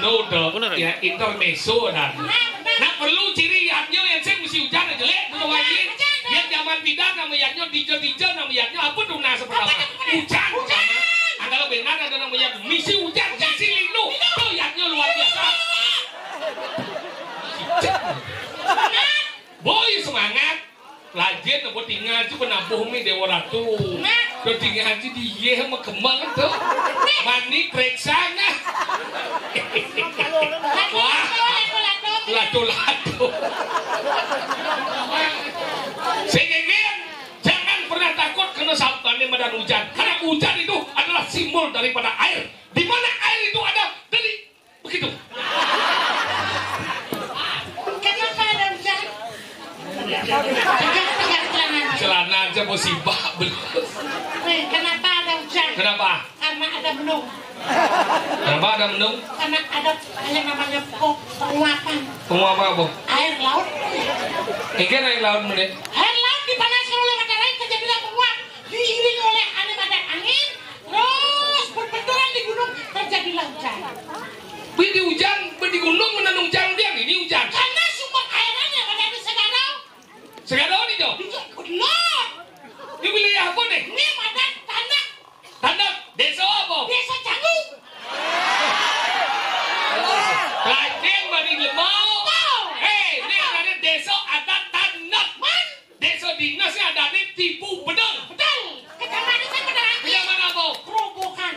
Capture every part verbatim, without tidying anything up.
Anu to, ya, intermezzo dah. Nah, perlu ciri yadnya yang sing mesti ujan aja, lek, betul lagi. Yang zaman pidan nama yadnya, dija-dija nama yadnya, apa tuh, nah, sepertama? Ujan. Ujan. Ah, kalau benar ada nama yad, misi ujan, misi linu. Tuh yadnya luar biasa. Boy, semangat. Lajin apa tinggal aja penabuh mi Dewa Ratu. Nah. Terus tinggal aja di ye sama kembang tuh. Mani periksa nah. Wah. Latu-latu. Sing, jangan pernah takut kena sabane madan ujan. Karena ujan itu adalah simbol daripada air. Di mana air itu ada? Dari Begitu. Kenapa ada ujan? Pegang, pegang celana. Celana aja mau sibak belum. Nih, kenapa ada ujan? Kenapa? Karena ada mendung. Kenapa ada mendung? Karena ada yang namanya pe-, penguapan. Penguapan apa? Air laut. Engke air laut meneh. Air laut dipanaskan oleh matahari, terjadilah penguap. Diiring oleh ane badan angin, terus berbenturan di gunung, terjadilah hujan. Bini hujan, bini gunung menenung hujan, dia bini hujan. Karena sumber airnya ada di Segara. Segara di jo? Di jo-, di lot. Di wilayah apa nih? Ini ada tanah. Tanah, desa apa? Desa Canggu. Lajeng bani lemau. Mau. Eh, ini ada desa ada tanah. Man. Desa Dinas ya ada di Tipu Bedeng. Betul. Kecamatan saya beneran. Kecamatan apa? Kerobokan.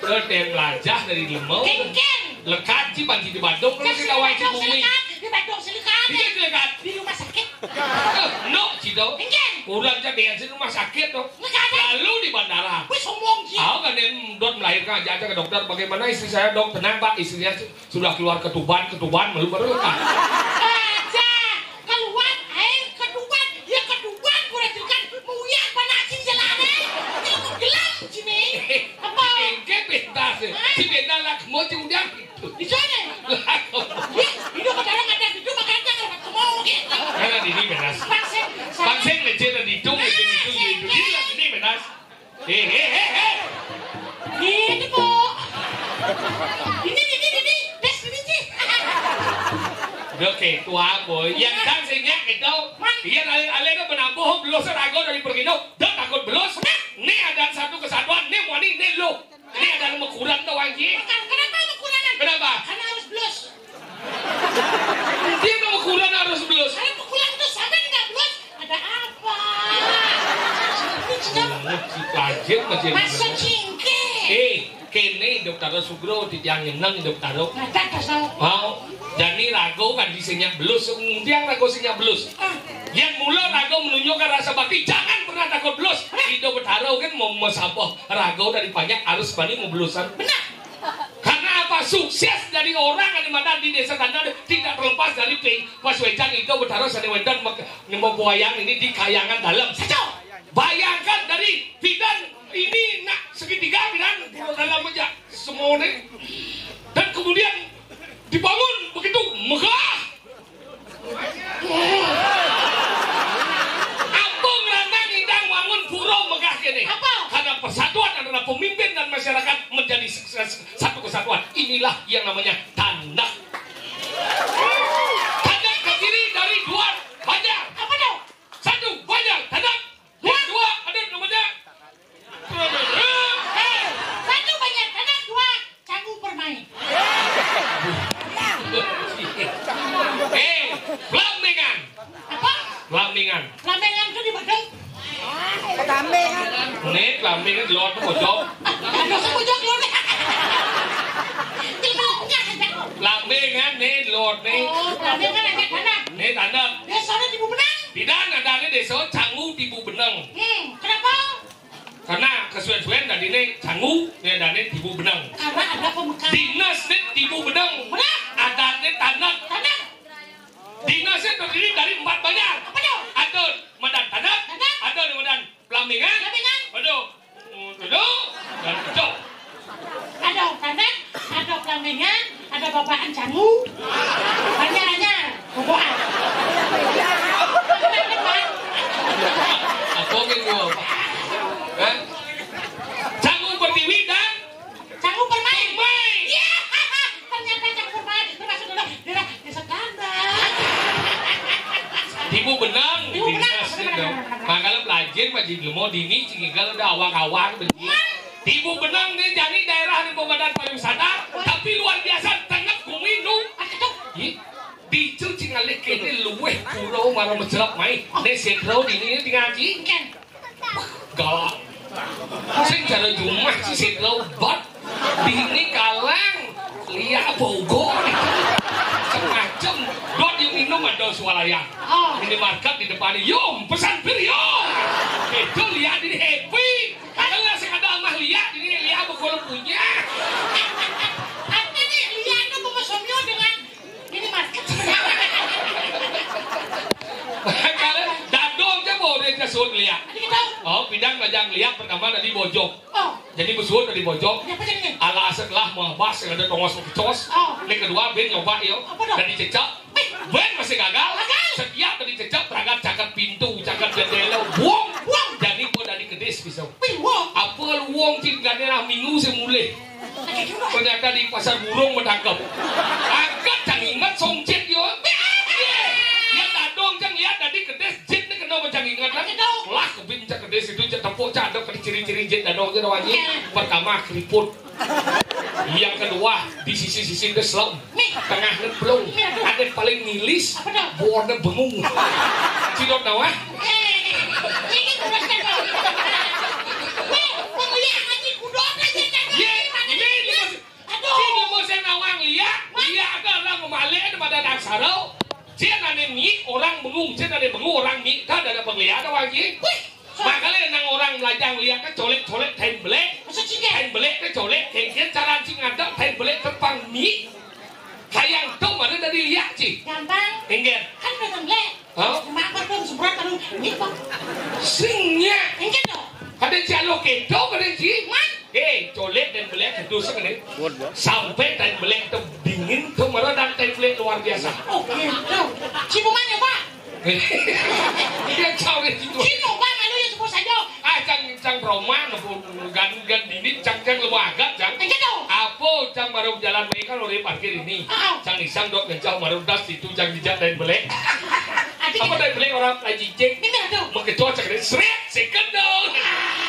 Ke dem lajah dari lemau. Kengkeng. Lekat ci panci di Badung kalau kita wae ci bumi. Di Badung selekat. Di selekat. Di rumah sakit. Eh, no, ci do. Kengkeng. Kurang ca bensin rumah sakit tuh. Lekat. Lalu di bandara. Wis sombong ci. Aku kan yang dot Melahirkan aja aja ke dokter. Bagaimana istri saya, Dok? Tenang, Pak. Istrinya su- sudah keluar ketuban, ketuban, malu baru lekas. Aja keluar air ketuban, ya ketuban kurang jelas, muyak panas sih jalannya. Kalau mau gelam sini. Apa? Engke pentas. Si pentas lah, mau cing udah. Di sana. Ya, ini kata orang ada gitu, makanya kalau mau gitu. Karena ini beras. Pangsing. Pangsing lecet dan itu, itu, itu, itu. Ini beras. Hei, hei, hei, hei. Ini, Bu. Ini, ini, ini. Des, ini, Ci. Oke, tua, boy. Yang kan sehingga gitu. Iya, ale, ale itu menabuh, belus rago dari pergido. Dah takut belus. Nih ada satu kesatuan, nih wani, nih lu. Ini ada mekuran tuh, Wan Ji. Kenapa mekuran? Kenapa? Karena harus belus. Dia mau mekuran harus belus. Kalau mekuran tuh sampai nggak belus, ada apa? Ini cuma Banget si pajir, pajir. Masuk cingke. Eh, kene dokter Sugro, di tiang nyeneng dokter. Nggak ada, nggak tahu. Mau. Jani rago kan di senya belus, undiang rago senya belus. Ah. Yang mula rago menunjukkan rasa bakti, jangan pernah takut belus. Ido Betaro kan mau mesabah rago dari banyak harus bani mau belusan. Benar. Karena apa? Sukses dari orang yang dimana di desa Tandan tidak terlepas dari Pi- Pas Wejan Ido Betaro sane wenten mek- nembok buayang ini di kayangan dalam. Satu. Bayangkan dari bidan ini nak segitiga bidan dalam aja semuanya. Dan kemudian dibangun begitu megah. Apa ngerana ngidang wangun pura megah kene? Apa? Karena persatuan antara pemimpin dan masyarakat menjadi s- s- satu kesatuan. Inilah yang namanya tanah. Tanah terdiri dari dua banjar. Apa tuh? Satu banjar, tanah. Yang dua ada namanya. Eh, satu banjar, tanah, dua Canggu permai. Eh, Pelambengan. Apa? Pelambengan. Pelambengan itu di Badung. Pelambengan. Nih, Pelambengan di luar tuh pojok. Ada pojok luar. Di mana aja. Pelambengan nih di luar nih. Oh, Pelambengan ada tanah. Nih tanah. Desa ada di Bubenang. Tidak ada nih desa Canggu di Bubenang. Hmm, kenapa? Karena kesuwen-suwen tadi nih Canggu, nih ada nih Tibu Benang. Karena ada pemekaran. Dinas nih Tibu Benang. Benar. Ada nih tanah. Tanah. Dinas itu terdiri dari empat banjar. Apa tuh? Ada Madan Tanah, Tanah. Ada nih Madan Pelambengan. Pelambengan. Aduh. Aduh. Dan Cok. Ada tanah, ada Pelambengan, ada Bapak Ancamu. Banyak-banyak. Boboan. Apa gitu? Hah? Canggu Pertiwi dan Canggu Permai. Permai. Iya. Ternyata Canggu Permai termasuk dalam daerah Desa Tandan. Tibu Benang, Tibu Benang, Dinas benar, gitu. Benar, benar, benar. Makanya belajar Pak Jidlomo dini, cinggal udah awang-awang begitu. Tibu Benang nih jadi daerah di Pemandan Pariwisata, tapi luar biasa tengah bumi nu. Ih, dicu cingalik ini luweh pulau marah mecerap mai. Nih sentro dini ini ngaji. Galak. Sing cara jumah si sentro bat. Dini kalang liak bogo. Semacam dot yang minum ada swalaya. Oh. Minimarket di depan, yum, pesan bir, yum. Itu liak di happy. Kalau nggak sekadar amah liak, ini liak apa kalau punya? Apa nih? Liak itu bukan somyo dengan minimarket sebenarnya. Kalau dadong aja boleh kasut liak. Nanti kita tahu. Oh, pidang bajang liak pertama tadi bojok. Oh. Jadi besuut tadi bojok. Ini apa jadinya? Ala setelah mengabas yang ada tongos kecos. Oh. Ini kedua, ben nyoba yo. Apa dong? Tadi cecak. Ben masih gagal. Gagal. Setiap tadi cecak, berangkat caket pintu, caket jendela, buang. Buang. Jadi gua dari kedis bisa. Wih, wong. Apa lu wong cing gak ada minggu semulih. Lagi juga. Ternyata di pasar burung menangkap. Angkat cang ingat songcit yo. Iya. Ya tadong cang lihat tadi kedis jit ni kena macam ingat lah. Lagi dong. Lah kebin cang kedis itu cak tepuk cak ada kena ciri-ciri jit dadong je dah wajib. Iya. Pertama keriput. Yang kedua di sisi-sisi dia selem. Nih. Tengah ni belum. Iya, tuh. Ada paling nilis. Apa dah? Buahnya bengung. Cilok dah wah. Eh, ini terus kan. Weh, pembeli ngaji kudok aja kan. Ye, ini, ini, Aduh. Ini mau saya nawang liak, liak ada orang memalik ada pada aksara. Cik nane mi orang bengung, cik nane bengung orang mi, kan ada pengliak ada wajib. Wih. Makanya nang orang melajang liak kan colek-colek time belek. Maksud Tain belék té colék, kéngkén carané ci ngadek tain belék té pang mi. Kayang to mara dadi liak ci. Gampang. Kéngkén. Kan udah tembelek. Hah? Cuma apa tuh semprot terus. Ini kok. Sing nya. Kéngkén to. Kadén ci alo kéto, kadén ci. Man. Eh, colék tain belék itu sing né. Sampai tain belék té dingin to mara dan tain belék luar biasa. Oh, gitu. Ci buman ya, Pak? Yang cawé itu. Ci buman anu ya sebut saja. Ah, cang, cang Roman, apa, gan, gan dini, cang, cang lemu agat, cang. Kéngkén to. Apa, cang baru jalan baé kan udah parkir ini. Ah. Cang isang dok ngencang baru das itu, cang jejak tain belék. Apa tain belék orang lagi cek. Ini ada. Mengkecoh cang ini, seret, second dong.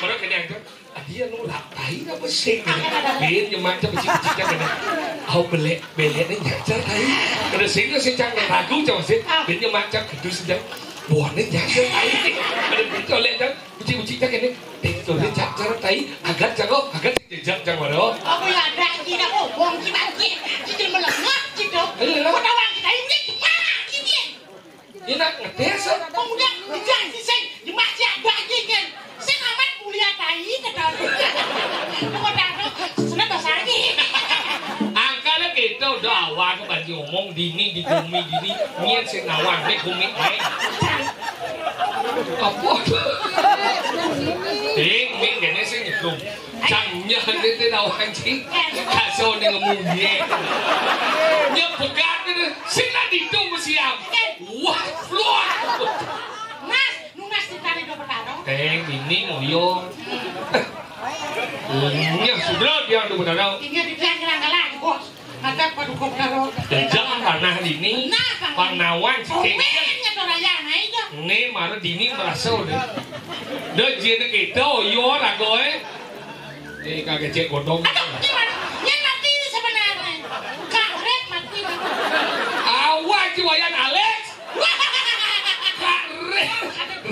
Baru kena yang cang. Adi anu lak tai apa sing? Bin nyemak cang becik-becik cang ini. Au belék, belék né nyacar tai. Kada sing sing cang ragu cang sih. Bin nyemak cang kedus cang. Buahné nyacar tai. Kada bin colék cang. Becik-becik cang ini. Dek, coba cak cara tai, agat cang kok, agat jejak cang mara. Aku ya ada, ci dah ngomong, ci bangkit, ci jadi melengah, ci dok. Iya. Kau tahu kita ini cuma, ci dia. Ini nak ngetes, ah. Kau udah ngejar si sing, cuma ci ada, ci kan. Sing amat mulia tai, kata aku. Kau tahu, senang bahasa ini. Angkala kita udah awal ke banci ngomong dini di bumi dini, niat sing nawang, nek bumi naik. Apa? Ding, ding, kene sing nyelum. Cang nyah dite nawang, cing. Kaso ning ngomong ye. Nya pegat dite, sing nang ditu mesiam. Wah, luar. Mas, nunas ditari do petaro. Teng, ini ngoyo. Nya sudah dia do petaro. Ini di tiang kerang kalah, bos. Ada paduka petaro. Jangan panah dini. Nah, Bang. Pang nawang, cing. Omen, nya to raya, nah, itu. Né mara dini merasa udah. Dah jene kita, yo, rago, eh. Eh, kagak cek godong. Aduh, gimana? Yang mati ini sebenarnya. Kak Red mati. Awas, ci Wayan Alex. Kak Red.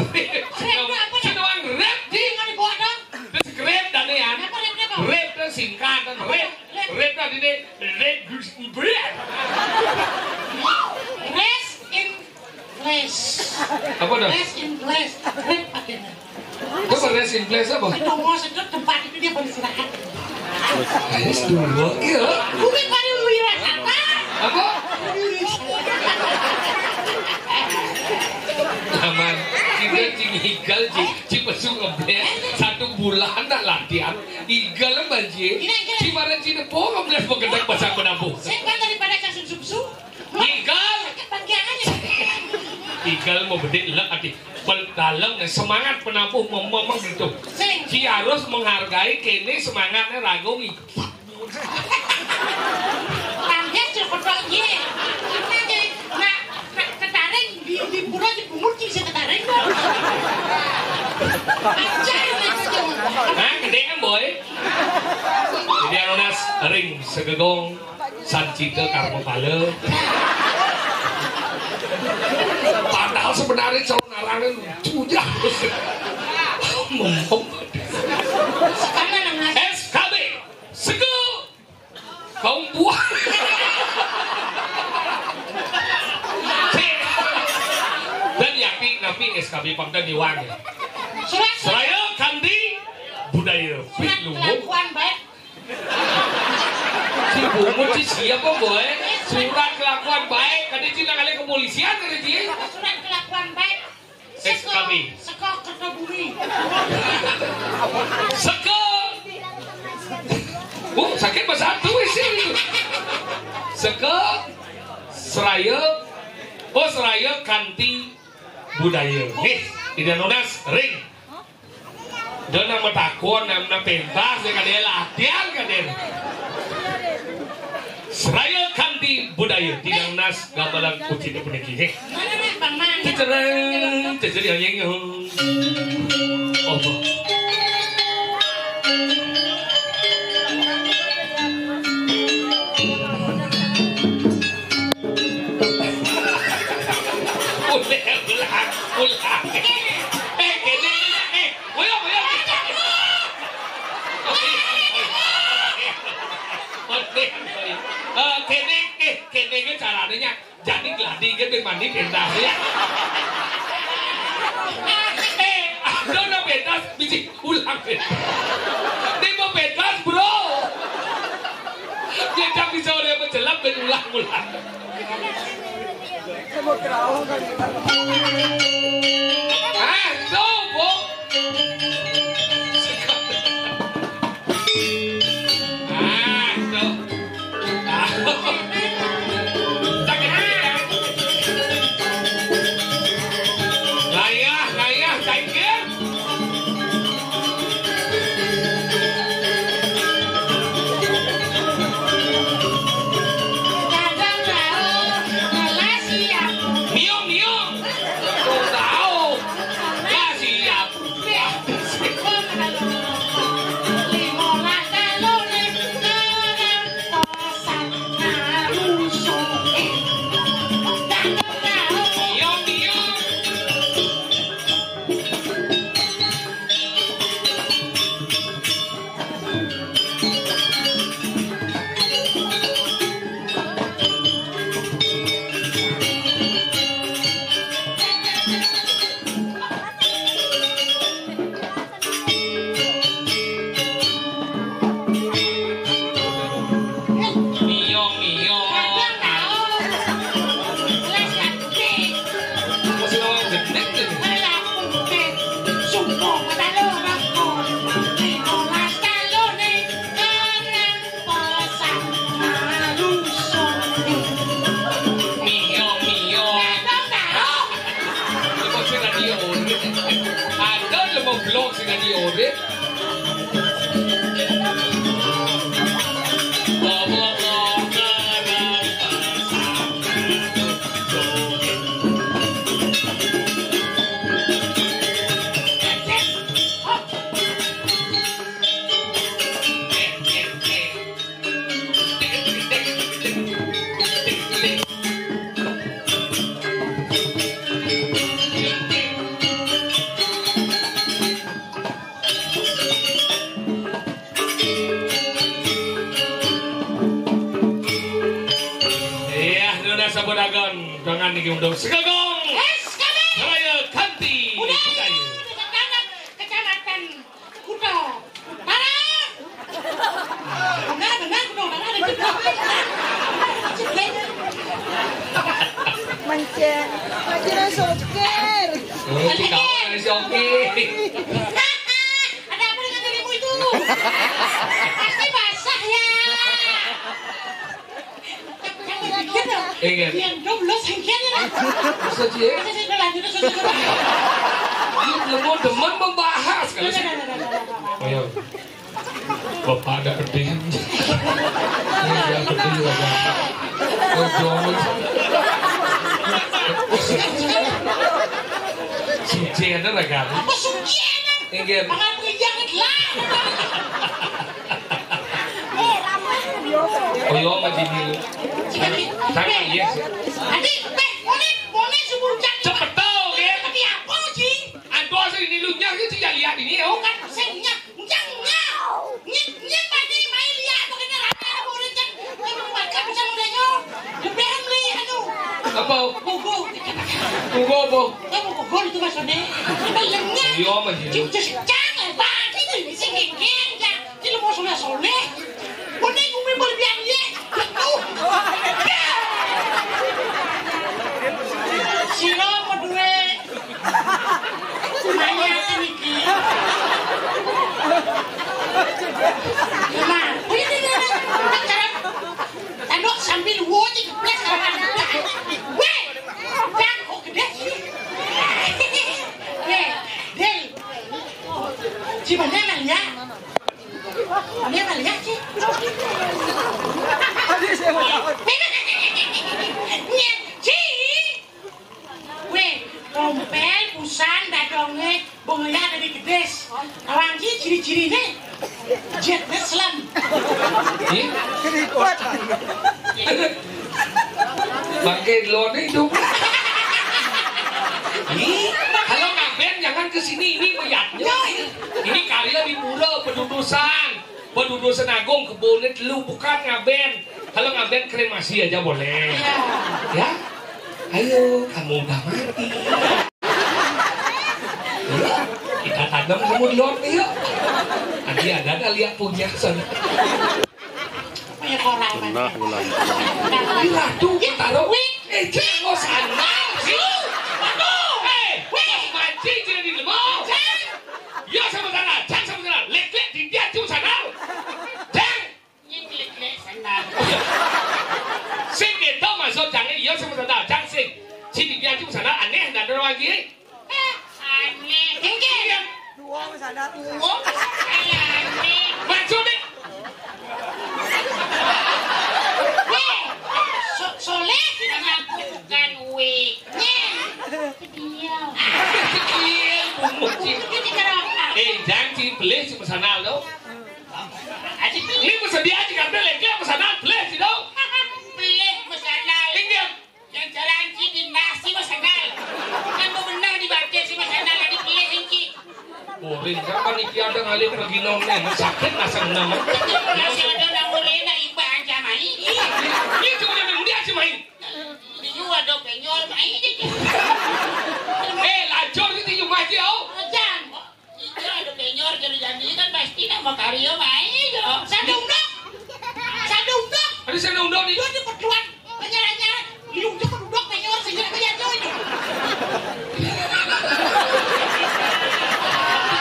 Red itu apa, ya? Cina orang Red, di. Ini nggak dibawa dong. Terus Red dan ya. Apa Red apa? Red itu singkatan. Red. Red. Red tadi deh. Red Gus Ibrahim. Rest in place. Apa dah? Rest in place. Red artinya. Apa rest in place apa? Itu mau sedot tempat itu dia beristirahat. Ini dua, iya. Bukan baru mau istirahat apa? Apa? Zaman kita cing Igal, cing, cing pesu ngeblés satu bulan nak latihan. Igal banjir. Ini, ini. Cing marah cing depo ngeblés begedak pasang benabuh. Saya kan daripada kasur susu. Igal. Sakit panggiangannya. Igal mau bedik lek ati. Bel-, dalam nih, semangat penabuh mem-, memang gitu. Sing. Ci harus menghargai kene semangatnya ragu nih. Tangga cepetok ye. Kita deh, nak, nak ketaring di, di pura di pungut ci bisa ketaring dong. Ajar gitu. Nah, gede kan, boy? Jadi anu nas ring segegong. Sancita karma pala. Padahal sebenarnya calon arangan lucu ya. Ngomong. S K B. Sego. Kaum buah. Dan yapi napi S K B pangda diwangi. Surat, surat. Seraya kanti budaya. Surat kelakuan baik. Ci bungut ci siapa, boy? Surat kelakuan baik. Kadé ci nang kalih kepolisian kadé ci. Surat kelakuan baik. S K B. Seko, seko Kertobumi. Seko. Oh, sakit bersatu isi. Seko. Seraya. Oh, seraya kanti budaya. Nggih, Ida Nunas ring. Dina matakon, nang, nang pentas, ya, kadén latihan, kadén. Seraya kanti budaya, Ida Nunas gamelan kucing puniki, nggih. Mana, Mas? Bang Man. Cecereng, cecereng, yang, yang. Oh, Bu. Ulah, ulah, ulah. Eh, kéné, eh, ayo, ayo. Eh, kéné, eh, kéné, ké carané nya. Jadi gladi ké bé mandi pentas ya. Eh, ada na pentas, bisi ulang. Dia mau pentas, Ah, tuh, Bu. Ah, tuh. Ah. Sakit ya? Ngayah, ngayah, cai, Kim. Miung, miung. Tuh, tahu. Lah, siap. Miung, miung. Miung, miung. Masih lawan gendek tuh. Mio, mio. Kok sing adi urip? Ada lho mau blog sing adi urip. Bawa motor. Iya, sudah sebut agon. Jangan niki untuk segagong. Raya kanti. Udah, Kecamatan, Kecamatan Kuta Utara. Benar, benar, Kuta Utara ada juga. Mencet. Lagi sopir. Oh, si kawan ada si Oki. Ada apa dengan dirimu itu? Pasti basah ya. Jangan mikir dong. Iya. Yang jomblo sengkir ya. Bisa, Ci, ya? Bisa, bisa, lanjut, terus, terus, terus. Iya, demen, demen membahas. Kalau sih. Ayo. Bapak ada pedih. Iya, pedih juga, Bapak. Jomblo. Suci ada lah, kan? Apa suci ada? Inggih. Bakal penginjak lah. Oh, iya, Mas Dini. Sama, iya, sih. Adi, teh, boleh, boleh subuh jam. Cepet tau, nggih. Tapi apa, Ci? Aduh, sing ini lu nyar gitu ya, lihat ini, ya. Bukan, sing nyar, nyar, nyar. Nyar, nyar, tadi main lihat, pokoknya rame, ada murid yang, yang makan bisa mudanya. Lebihan beli, anu. Apa? Buku. Buku apa? Kamu gugur itu maksudnya. Apa iya, nyar? Iya, Mas, iya. Cuk, cuk, cang, eh, bagi tuh, sing geng, ya. Ki lemo soleh-soleh. Mending umi mlebu biyen ye. Aduh. Sira apa duwe? Mayat iki. Nah, ini dia. Tanduk sambil wujud, plus sama. Weh, bang, kok gede sih? Weh, Del. Gimana ya? Dia mah lihat sih. Aduh, saya mau tahu. Nyet, Ci. Weh, tompel, busan, dadonge, bong lihat ada gedes. Awang Ci, ciri-cirine. Jet, jet, selam. Ih. Bangke lone itu. Ih, kalau ngaben jangan ke sini, ini melihatnya. Ini karya di pura, pedudusan. Pedudusan agung, kebunnya telu, bukan ngaben. Kalau ngaben kremasi aja boleh. Ya? Ayo, kamu udah mati. Iya, kita tanam kamu di lor nih, yuk. Nanti ada, ada lihat punya sana. Punya koran. Nah, ulang. Di ratu, taruh. Eh, jangan sana. Sandal to. Aji ini mah sedia aji kan lengket sandal pelih sih to. Pelih sandal. Inggih. Yang jalan ci di nasi mah sandal. Kan bener dibaca sih mah sandal aji pelih ci. Boring, kapan iki ada ngalih pergi nong nih? Sakit masa nama. Masih ada nang mulai na iba aja main. Ini cuma yang muda aja main. Liu ada penyor main. Eh, lacur itu cuma aja, oh. Ajan. Iya, ada penyor jadi-jadi kan pasti nak makarya mai jo. Sadungduk. Sadungduk. Ada sadungduk ni. Dua di petuan. Banyak-banyak. Liu tu peduduk penyor sehingga nak kerja tu itu.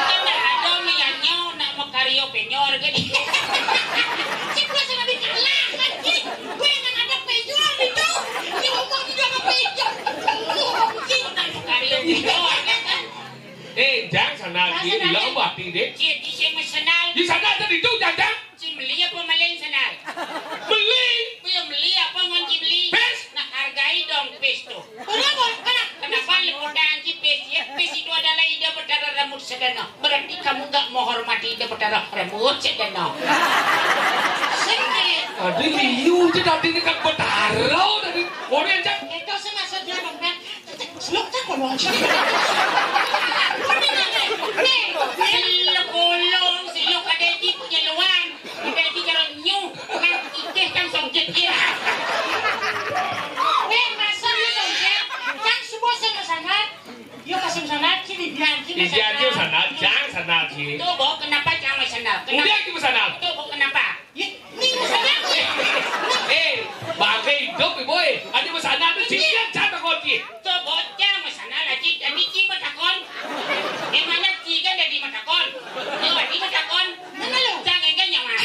Kita nak ada miannya nak makarya penyor jadi. Cikgu sama bikin lah lagi. Gue nak ada penyor itu. Dia ngomong dia ada penyor. Ngomong dia nak makarya penyor kan. Eh, jang sandal ci, lho bati deh. Ci, ci sing sandal. Di sana ada di tu jang jang. Ci meli apa maling sandal? Meli. Ku ya meli apa ngon ci meli? Pes. Nah, hargai dong pes tu. Kenapa? Kenapa liputan ci pes ya? Pes itu adalah Ida Betara rambut sedana. Berarti kamu nggak menghormati Ida Betara rambut sedana. Sengit. Ada liu je tadi ni kan betara tadi. Orang jang. Itu sih maksudnya dompet. Seluk cak kolong. Nih, nih, nih. Seluk kolong, seluk ada di punya luan. Ada di jalan nyu. Nang ikeh kan songjet ya. Weh, masa ni songjet? Kan semua sama-sama. Yo kasih sana, kiri biar, kiri sana. Iya, dia sana, jang sana ci. Tuh, Bo, kenapa jang sana? Kenapa? Udah, itu sana. Tuh, Bo, kenapa? Ih, nih, masalah nih. Eh, bangke idup, Ibu, eh. Ada masalah tu, ci, kan, cara kau, ci. Tu bocah masalah lagi, tadi ci matakon. Di mana ci kan jadi matakon? Yo, di matakon. Mana lu? Jangan kan nyawa.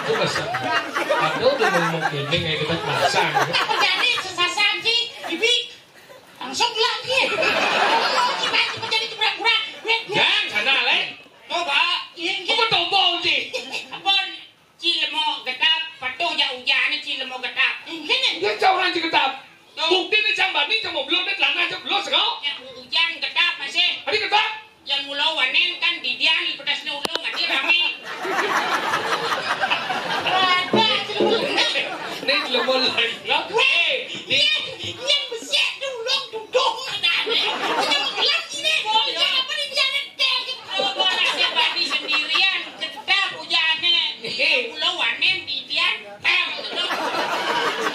Itu bahasa. Aku udah ngomong ini, kayak kita bahasa. Tak terjadi, sesasan, ci. Ibi. Langsung lagi. Mau ci, mau ci, menjadi ci pura-pura. Weh, weh. Jang sana, leh. Coba. Iya, iya. Apa tombol, ci? Apa? Ci lemo getap, patuh ja ujan ci lemo getap. Inggih. Dia cak orang ci getap. Tuh. Bukti ni cang bani, cang mau belum ni, celana cang belum sengau. Ya, ujan getap masih. Hari getap. Yang mula wanen kan didian, pedas ni ulung, nanti rame. Ada, ci lemo. Ni lemo lagi. Weh, eh, ni. Iya, iya, besiak dulu, duduk, ada ni. Punya gelap ini. Ujan apa ni dia nyetel gitu. Kalau orang dia bani sendirian, Dah bujane. Hehe. Kula wanen didian, pel gitu.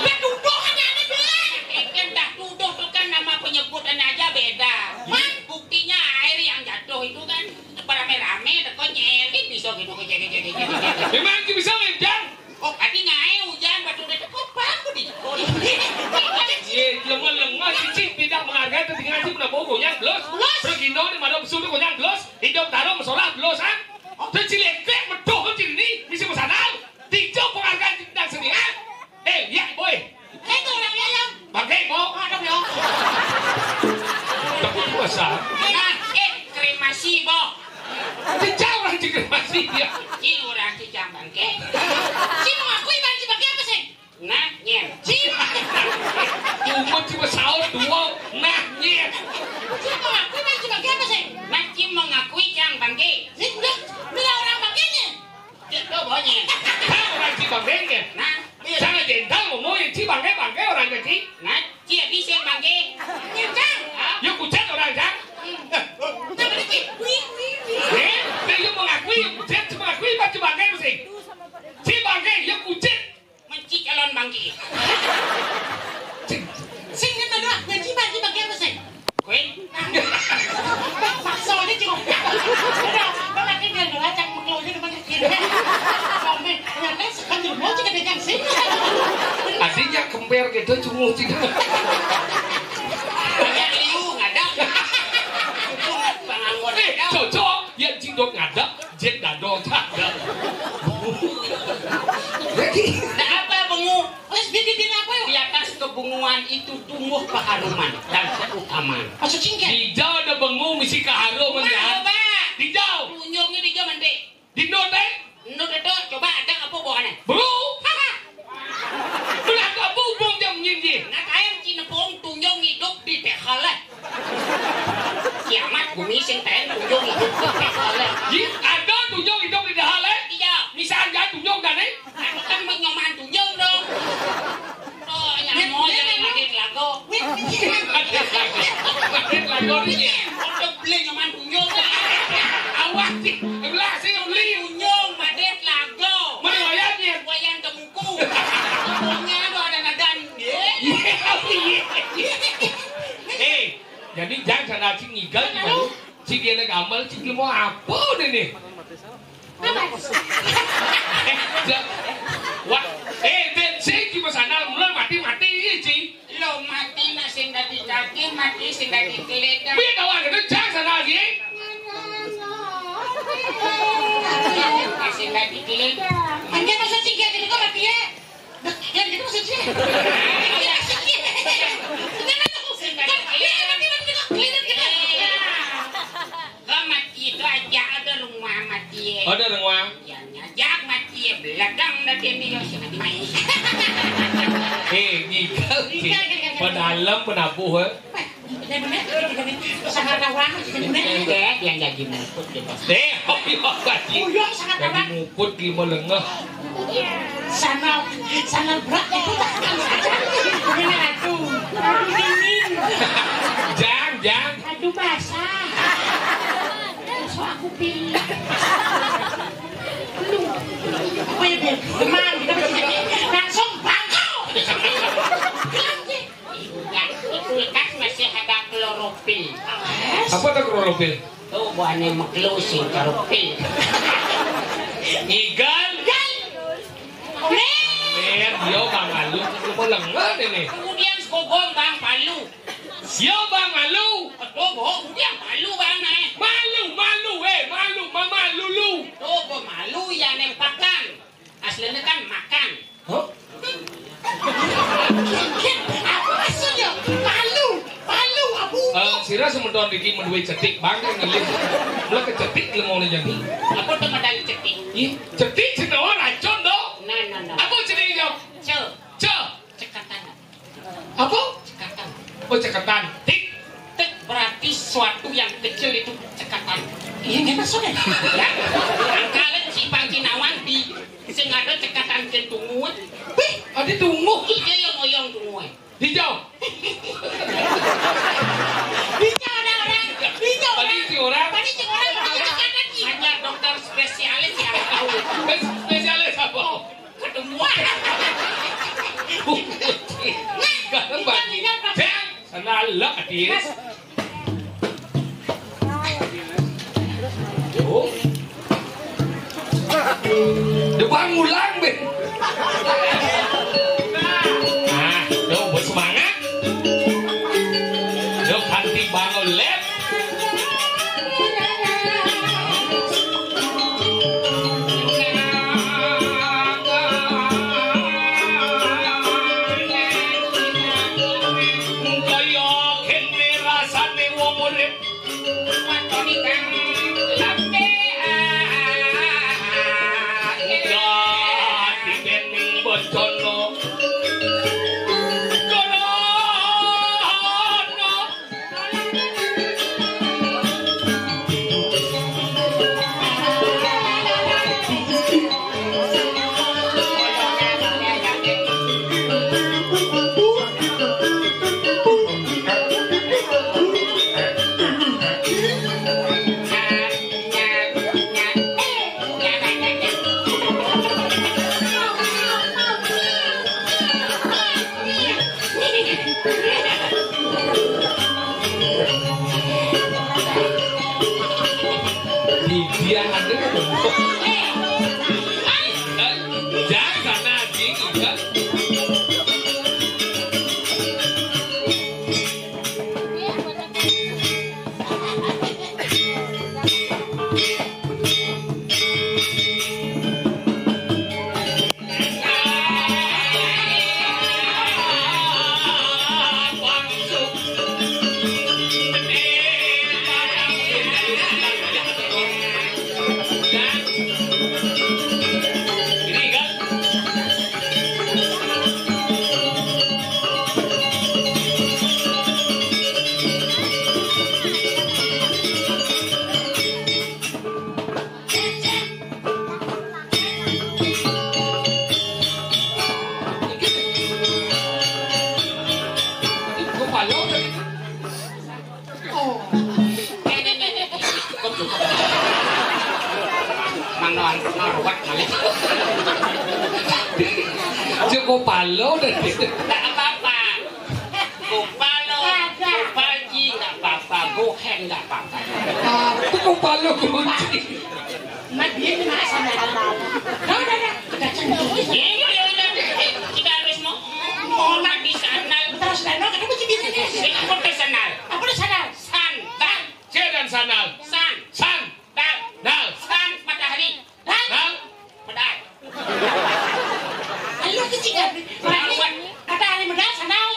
Ya tuduh aja ada bilang. Enten dah tuduh tuh kan nama penyebutan aja beda. Hah? Buktinya air yang jatuh itu kan berame-rame, teko nyelit bisa gitu, jadi, jadi, jadi, jadi. Memang itu bisa, Jang? Oh, tadi ngae hujan, batu udah teko, bang, di. Ye, lemah-lemah, cici tidak menghargai, tertinggal sih, pernah bogo, yang belus. Belus. Pergi dong, di mana besok tuh, yang belus. Hidup taruh, masalah belus, ah. Terus ci lengkek, metuh, ci ini, misi masalah. Tijo penghargaan ci dan seni, ah. Eh, ya, boy. Eh, itu orang ya, yang. Bangke, Bo. Ada, Bo. Tapi puasa. Nah, eh, kremasi, Bo. Cicang orang ci kremasi, ya. Ci orang cicang bangke. Ci mengakui bang ci bangke apa sih? Nah, nyen. Ci. Cuma, cuma saut dua. Nah, nyen. Ci mengakui bang ci bangke apa sih? Nah, ci mengakui cang bangke. Ci, udah, bila orang bangke nyen. Ci, lo bonyet. Hah, orang ci bangke nyen. Nah, iya. Jangan jental ngomong yang ci bangke, bangke orang ci. Nah, ci, di sini bangke. Nyen, cang. Hah? Yuk, kucet orang, cang. Hmm. Nah, ini ci. Wih, wih, wih. Eh, nah, yuk mengakui, yuk kucet, ci mengakui, bang ci bangke mesti. Ci bangke, yuk kucet. Menci calon bangki. Sing, sing ngene doang, menci bangki bangki apa sih? Kowe? Paksa aja cukup. Udah, lo lagi dia doang, cak mengklo aja depan kiri. Sampai, nanti sekan dulu, mau cek ada yang sing. Artinya kemper gitu, cunguh tidak. Banyak liu, ada. Itu bangun. Eh, cocok, ya, cindok ngadap. Jin dado cak. Jadi. Nah, apa bengu? Wes, di, di, di apa, yuk? Di atas kebunguan itu tumbuh keharuman dan keutamaan. Maksud singkat. Dijau ada bengu misi keharuman, ya. Coba. Dijau. Tunjuknya dijau, mandi. Di no, teh? No, teh, coba ada apa buahnya? Bro. Haha. Belah apa hubung jam nyinji? Nak ayam cinepung tunjung hidup di teh halal. Kiamat bumi sing ten. Ji, ada tunjung hidup di dahal, eh? Iya. Misal aja tunjung kan, eh? Aku kan menyoman tunjung dong. Oh, yang mau jadi mati lagu. Mati lagu ni. Untuk beli nyoman tunjung lah. Awak sih, belah sih beli. Tunjung, mati lagu. Mana wayangnya? Wayang temuku. Pokoknya ada ada nadan. Eh, jadi jangan sana cing ngigal gimana? Cing dia nak gamal, cing mau apa udah nih? Wah, eh, ben sing ki masana mula mati-mati iki, Ci. Lo mati nak sing dadi daging, mati sing dadi keledang. Piye kawan itu jang sana lagi? Sing dadi keledang. Hanya maksud sing dadi kok mati ya? Nah, yang gitu maksudnya. Iya, iya. Beneran aku. Sing dadi keledang. Keledang, keledang, keledang. Lah mati itu aja ada rumah mati. Ada rumah. Ya, nyajak mati ya, beladang dah dia nih, sing mati. Eh, ngigal, Ci. Ngigal, ngigal, ngigal. Padahal penabuh, eh. Bener, bener, bener. Sangat rawang, bener. Enggak, yang jadi muput gitu. Eh, oh iya, Ci. Oh iya, sangat rawang. Jadi muput di melengah. Sana, sana berat itu tahan saja. Ini aduh, aduh dingin. Jang, jang. Aduh basah. So aku pilih. Lu, apa ya, Beb? Demam, kita masih jadi langsung bangkau. Bilang sih. Iya, di kulkas masih ada klorofil. Apa tuh klorofil? Tuh, buahnya meklusing klorofil. Igal. Igal. Nih. Nih, dia Bang Malu, lu mau lengan ini. Kemudian sekogong Bang Palu. Dia Bang Malu. Aduh, bohong, kemudian Palu Bang, eh. Malu, malu, eh, malu, mama, lulu. Tuh, gua malu ya, nem pakan. Aslinya kan makan. Hah? Apa maksudnya? Palu, palu, abu. Eh, sira semeton iki menduwe cetik, Bang, kan ngiling. Mula kecetik lemo ne jani. Apa tuh modal cetik? Ih, cetik sing gawa racun to. Nah, nah, nah. Apa jenenge, Jok? Ce. Ce. Cekatan. Apa? Cekatan. Oh, cekatan. Tik. Tik berarti suatu yang kecil itu cekatan. Iya, nggih, maksudnya. Ya, angkalen si Panji Nawanti sing ada cekatan ke tungut. Wih, ada tungut. Iya, yang ngoyong tungut. Hijau. Hijau ada orang. Hijau orang. Tadi si orang. Tadi si orang. Tadi cekatan sih. Hanya dokter spesialis yang tahu. Spesialis apa? Ketemuan. Ganteng banget. Bang, sana lek, Adit. Yo. Depan ngulang, Ben. Ah, yo, bersemangat. Yo, ganti bangun, Lep. Kaya kene rasane wong urip. Dadi dening bencana. Kono. Dia ada. Jangan sana, anjing, enggak. Nah, nah, ruwet malih. Cukup palo deh. Nggak apa-apa. Kupalo, Kagak. Kupalji, nggak apa-apa. Gohen, nggak apa-apa. Apa kupalo kunci? Nah, dia kena sama. Udah, udah, udah. Udah, cendol. Iya, iya, iya, iya. Eh, kita harus mau, mau mandi sandal. Terus sandal, kenapa jadi ini? Eh, apa tuh sandal? Apa tuh sandal? Sandal. C dan sandal. San. San. Dal. Dal. San matahari. Dal. Dal. Medal. Ayo, kecil kan? Medal, Wan. Matahari medal, sandal.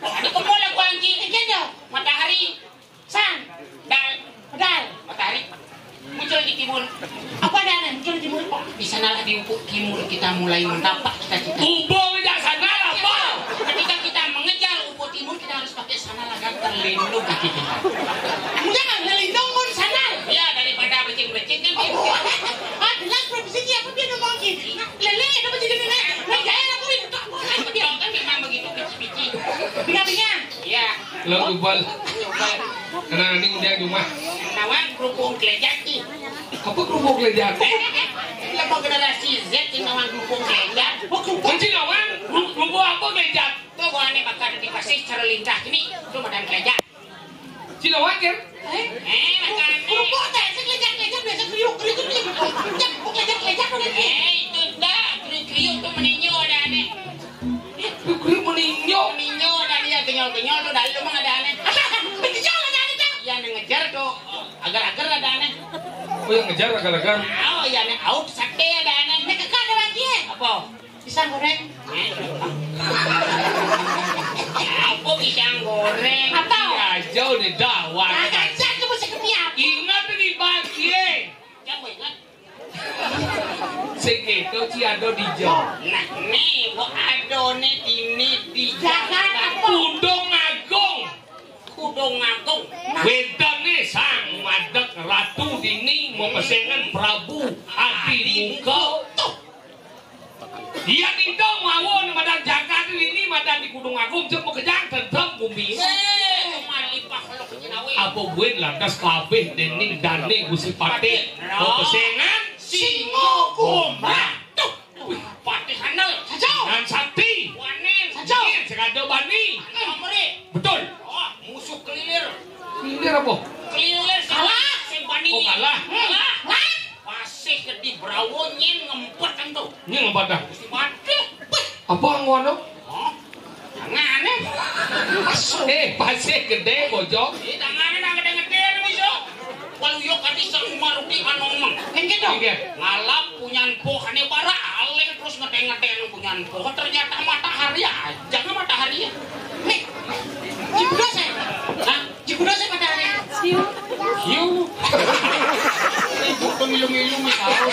Ada kembol aku, anjing. Iya, dong. Matahari. San. Dal. Medal. Matahari. Muncul di timun. Apa ada aneh muncul di timun? Di sanalah, di ufuk timur, kita mulai mendapat cita-cita. Ufuk di sana apa? Ketika kita mengejar ufuk timur, kita harus pakai sandal agar terlindung kaki kita. Jangan ngelindung mun sandal. Ya, daripada becing-becing kan. Oh, ah, jelas profesinya apa dia ngomong ki. Lele, ada apa jadi lele? Nah, gaya aku ini tak apa lagi dia. Betul kan, memang begitu, pici-pici. Binga-binga. Iya. Lo jubal. Jubal. Karena nanti udah di rumah. Nawang kerupuk kelejat ki. Apa kerupuk kelejat? Lepas generasi Z yang nawang kerupuk kelejat. Kunci nawang, kerupuk apa kelejat? Tuh, gua aneh bakal di pasir secara lintah ini, tuh badan kelejat. Cina wakil. Eh? Eh, makanya. Kerupuk teh, sing kelejat-kelejat biasa kriuk-kriuk tuh. Kerupuk kelejat-kelejat udah. Eh, itu dah, kriuk-kriuk tuh meninjau ada aneh. Kriuk-kriuk meninjau. Meninjau ada dia, kenyal-kenyal tuh, dalam emang ada aneh. Meninjau ada aneh, Cak. Iya, yang ngejar tuh, agar-agar ada aneh. Oh, yang ngejar agar-agar. Oh, iya, aneh. Out, sate ada aneh. Nek kekal ada lagi, ya? Apa? Pisang goreng. Apa pisang goreng? Apa? Iya, jauh nih, dah, wah. Nah, kan saya tuh mesti kepiap. Ingat nih, Bang, ye. Siapa ingat? Sing itu ci ado di jo. Nah, nih, gua ado nih, dini di Jakarta. Jakarta. Kudung Agung. Kudung Agung. Nah. Wénten nih sang madeg ratu dini mau pesengan Prabu Adi Muka. Tuh. Iya, nindong mawon madan jagat ini, madan di Kudung Agung, cek makejang tentrem bumi. Eh, cuma lipah kalau kecinawi. Apa buin lantas kabeh dening dane Gusti Patih. Mau pesengan Singo Gombrang. Tuh, wih, Patih Handel. Sajo. Nan Sakti. Wanen. Sajo. Yen sekada bani. Panemri. Betul. Oh, musuh kelilir. Kelilir apa? Kelilir sing, kalah. Sing bani. Oh, kalah. Kalah. Kalah. Pasih di Brawo nyen ngempet kan tuh. Nyen ngempet dah. Mesti mati. Apa ngono? Oh, tangane. Eh, pasih gedé, bojong. Eh, tangane nang gedé-gedé bisa. Walu yo kati sing maruti anomeng. Nggih, dong. Nggih. Ngalap punyan pohane bara alih terus ngedeng-ngedeng punyan poh. Ternyata matahari aja, nggak matahari ya. Nih, jeblos ya. Hah? Jebule sing matahari. Hiu. Ibu pengilu-ngilu wis tau.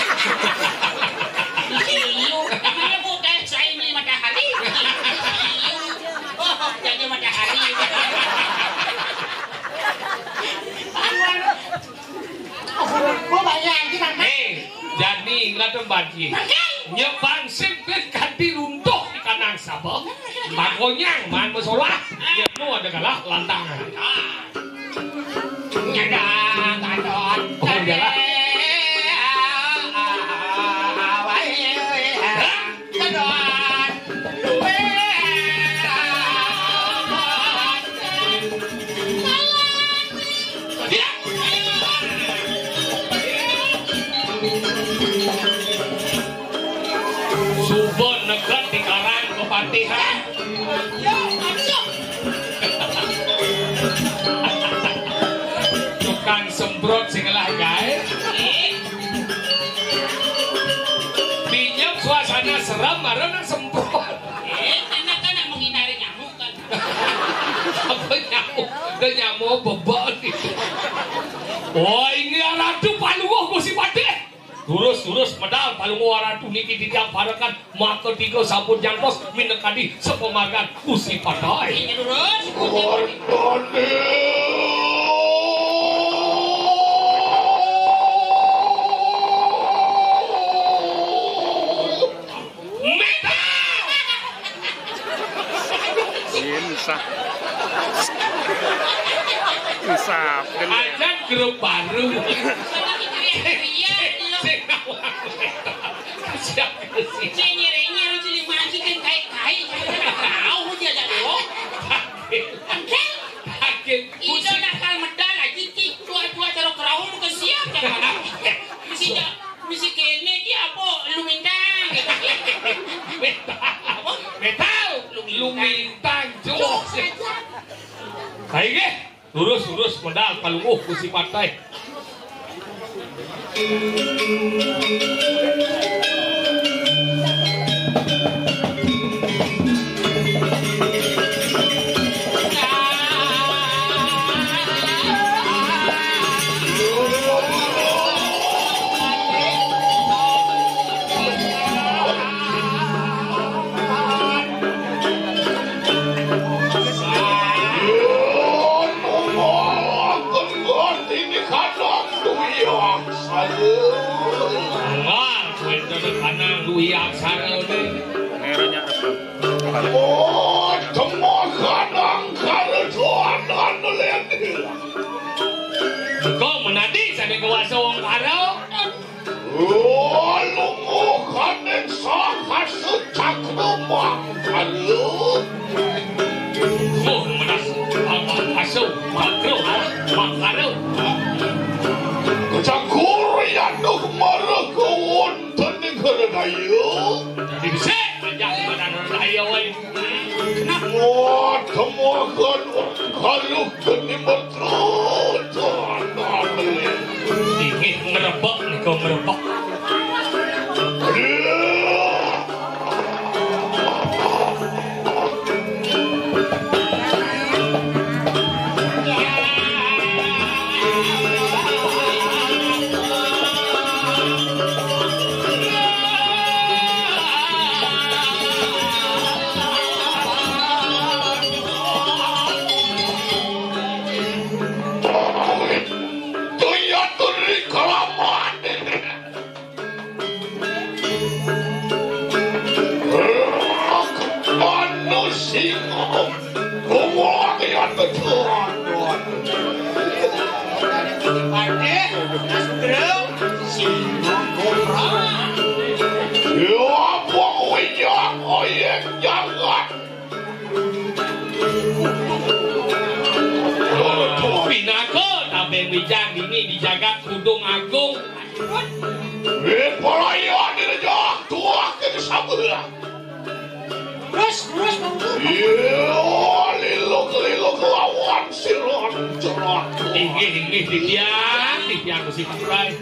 Hiu. Namanya Bu Teh Saini Matahari. Hiu. Oh, jadi matahari. Gua bayar aja, Bang. Eh, jani ngelatem banci. Nyebang sing kanthi runtuh di kanang sapa. Makonyang man masolah. Yen nu ada kalah lantangan. Nyada kadon. Oh, nyada. Hah? Suba negat di karang kepatihan. Tukang semprot sing ngelah gaé. Pinjem suasana serem, baru nang semprot. Eh, enak kan nak menghindari nyamuk kan? Apa nyamuk? Udah nyamuk bebek nih. Oh, ini ratu paluwuh Gusti Patih. Durus, durus, medal paluwuh ratu niki titiang parekan maka tiga sampun nyantos minekadi sepamargan Gusti Patih. Ini durus. Meta! Insaf. Insaf, bener. Ajan grup baru. Sing, Siap sih. Sing nyeri-nyeri, sing mati kan kai-kai. Tahu dia tak tahu. Angkel. Angkel. Ijo nakal medal lagi, ti tua-tua taruh kerahun ke siap, ya, kan? Mesti ja-, mesti kene dia apa lu minta gitu. Apa? Metal. Lu minta. Lu minta, jok. Jok aja. Ayo, ge. Lurus, lurus, medal, palungguh, kursi partai. Wah, wénten anak dwi aksara. Merahnya apa? Oh, temoh kadang karo doanan lendil. Engko menadi sané kuasa wong karo. Oh, lungguh kaning saka secak rumah karo. Oh, menas, apa, asu, makro, makaro. Kecangkur ya duh marah kewon. Tanding kada daya. Dadi besik, panjang badan daya, woi. Wah, temuakan kaluh geni betul. Inggih, ngerebek, nika ngerebek. Tuyat turi kalaman. Anu singo. Bungo tuyat betul. Pade, Astro, singo kobra. Ya, wong winyak oyek jagat. Pinaka tabeng wijang dini di jagat Kudung Agung. Eh, palaya direjah tuah ke sabelah. Terus, terus, Bang. Iya, lilo-lilo kelawan siron cerak. Inggih, inggih, titiang, titiang Gusti Patrai.